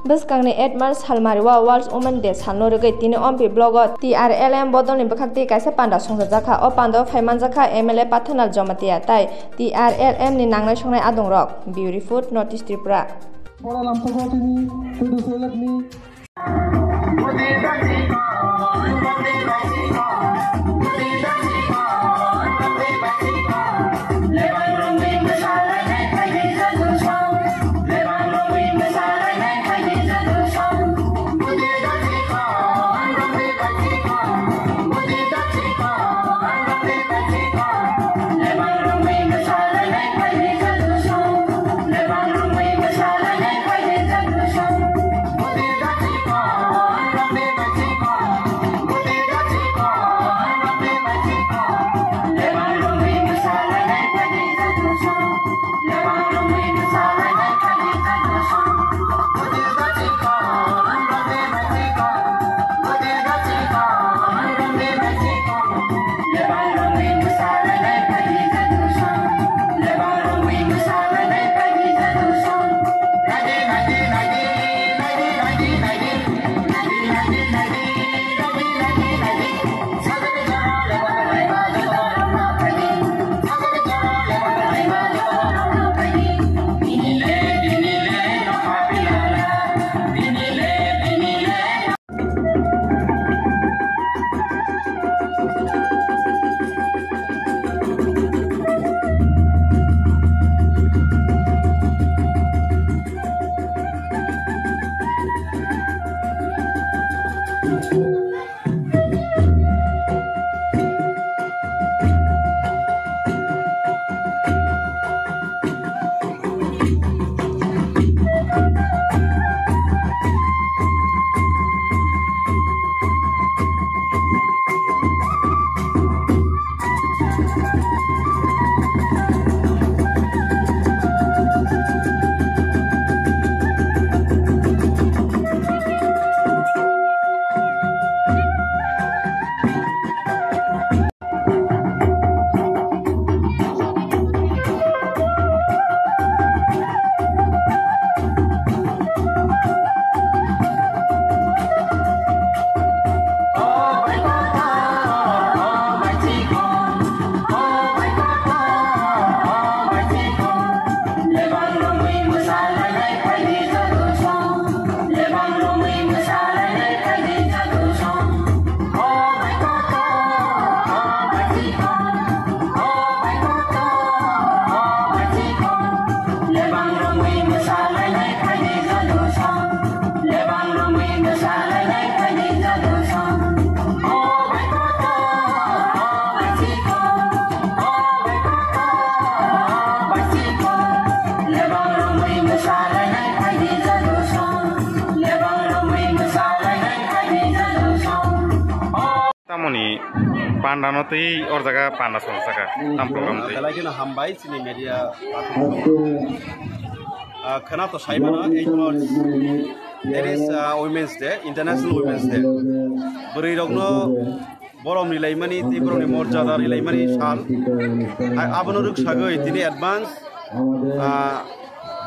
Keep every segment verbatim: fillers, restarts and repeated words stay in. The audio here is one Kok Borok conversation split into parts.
Bwskangni eight March salmario World Women Day salno rwgwi tini Ompi blogo T R L M bodolni bwkhaktwi kaisa panda songchajakha. O pandao phaimanjakha M L A Pathanal Jamatia tai T R L M ni nangnai songnai adongrok. Bureau Report, North East Tripura. Tamoni panda no twi or jaga panda song saka tam program twi. Belai kheno hambai chini media. Ah, khwna to sai mano eight March. That is, ah, Women's Day, International Women's Day. Bwrwi rokno borom rilaimani tei borokni morjada rilaimani sal. Hai abono rwksagwi tini advance, ah,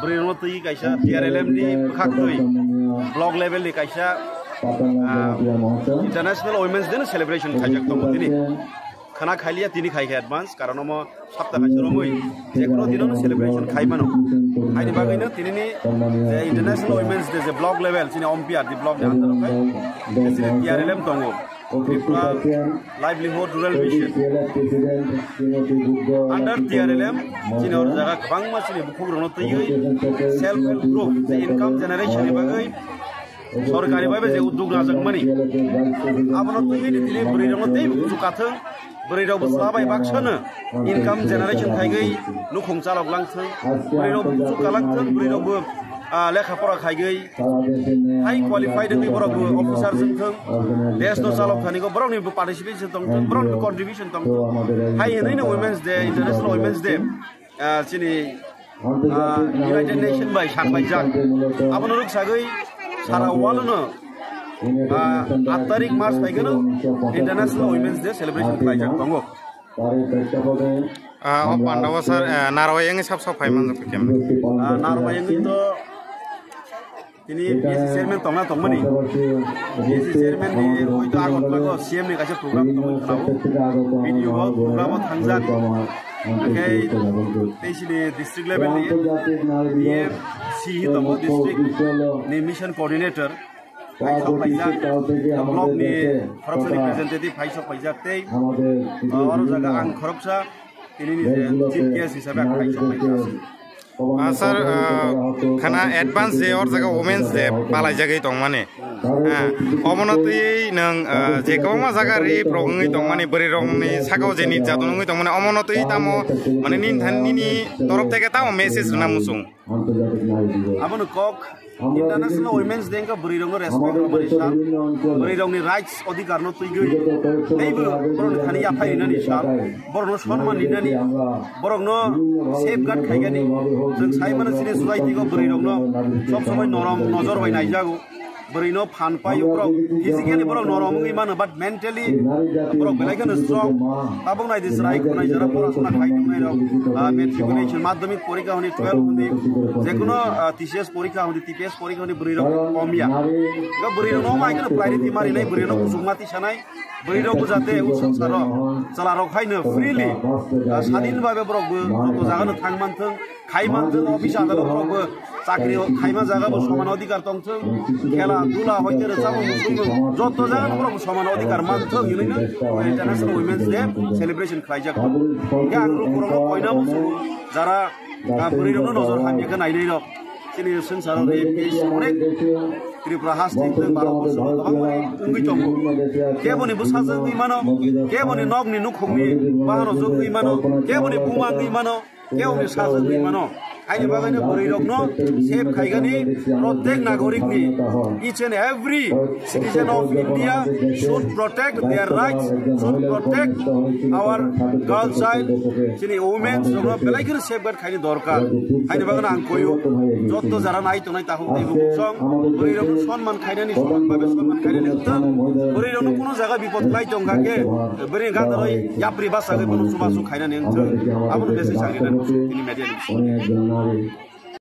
bwrwi rokno twi kaisa T R L M ni bwkhak twi block level ni kaisa, ah, International Women's Day no celebration khaijak tongo tini. Khwna khailiya tini khaikha advance, karon omo sapta kaisa romwi jekro dino no celebration khai mano. Haini bagwi no tini ni je International Women's Day je block level chini Ompi R D block ni under o khai chini T R L M tongo. Tripura Livelihood Rural Mission. Under T R L M, chini oro jaga kwbangma chini bukhuk rokno twiwi self help group, tei income generation ni bagwi sorkar ni bai bai je uddog najak mani. Abono twiwi ni tini bwrwi rokno tei buchuk kathwng, bwrwi rok bo chwla bai baksano income generation khaigwi nukhung chalok langthwng, bwrwi rok bo buchuk kalangthwng, bwrwi rok bo, ah, lekha pora khaigwi high qualified wngwi borok bo officer wngthwng, desh no chalok thani go borok ni bo participation tongthwng, borok ni bo contribution tongthwng. Hai hwnwi no Women's Day, International Women's Day, ah, chini, ah, United Nation bai saklaijak. Abono rwksagwi sara world no, ah, aat tarik March phaikhe no International Women's Day celebration khlaijak tongo. Ah, o panda o sir, ah, narwai wngwi sab sab phai manjak khe. Ah, narwai wngwi to Tini B S C chairman tongna tongmani. B S C chairman ni hoito Agartala o C M ni kaisa program tongwi khwnao. B D O o program o thangjak. Hingke tei sini district level ni D M C hi tongo district ni mission coordinator. Paisok paijak, block ni khoroksa representative paisok paijak tei, uh, oro jaga ang khoroksa tini ni je chief guest hisabe ang paisok paijak. Ah, sir, ah, khana advance je or jaga Women's Day palaijagwi tongmani. Ah, omono twi nang, ah, je kwbangma jaga ri prok wngwi tongmani, bwrwi rokni sakao je nirjadon wngwi tongmani, omono twi tamo mane nini thani nini torop theke tamo message rwna muchung. Abono kok International Women's Day wngkha bwrwi rokno respect rwmani sal, bwrwi rokni rights odhikar no twigwi teibo borokni thani yaphai rinani sal, borokno sonman rinani, borokno safeguard khaigani. Chwng sai mano chini society o bwrwi rokno sob somoi norom nojor bai naijago. Bwrwi no phan pai borok physically borok norom wngwi mano, but mentally borok belai kheno strong. Tabuk nai di chwrai khwnai jora porasona khai tongnai rok, ah, matriculation, madhyamik porikha hwnwi twelve hwnwi, jekono, ah, T C S porikha hwnwi, T P S porikha hwnwi bwrwi rok kom ya. Ga bwrwi rok no mai kheno priority mari nai, bwrwi rok no kusuk mati sanai. Bwrwi rok bo jate o sansaro chwla rok hai no freely, ah, sadin babe borok bo joto jaga no thang manthwng. Khaiman thwng office adalot rokbo chakri khaima jaga bo soman odhikar tong thwng, khela dula hoite rwchapmung musungmung joto jaga borok bo soman odhikar man thwng hinwi no International Women's Day celebration khlaijak. Hingke ang rok borok no koina muchungo jara, ah, bwrwi rok no nojor hamya khe nainai rok. Chini swngcharo rape case onek Tripura haste thwng Bharat borso no kwbangma wngwi tongo. Keboni bwsajwk wngwi mano, keboni nokni nukhungni bahan rok wngwi mano, keboni buma wngwi mano. Keboni sajwk wngwi mano. Haini bagwino bwrwi rokno save khaigani protek nagorik ni, each and every citizen of India should protect their rights, should protect our girl child. Chini women rokno belai kheno safeguard khaini dorkar. Haini bagwino ang koyo jotto jara nai tongnai takhuk tei bukhuk song bwrwi rokno sonman khainani, sonman babe sonman khainani wngthang. Bwrwi rokno kuno jaga bipot khlai tongkha khe bwrwi gana roi yapri basa khe bono chubachu khainani wngthang. Abono besi chakri nang tini media ni bisingo.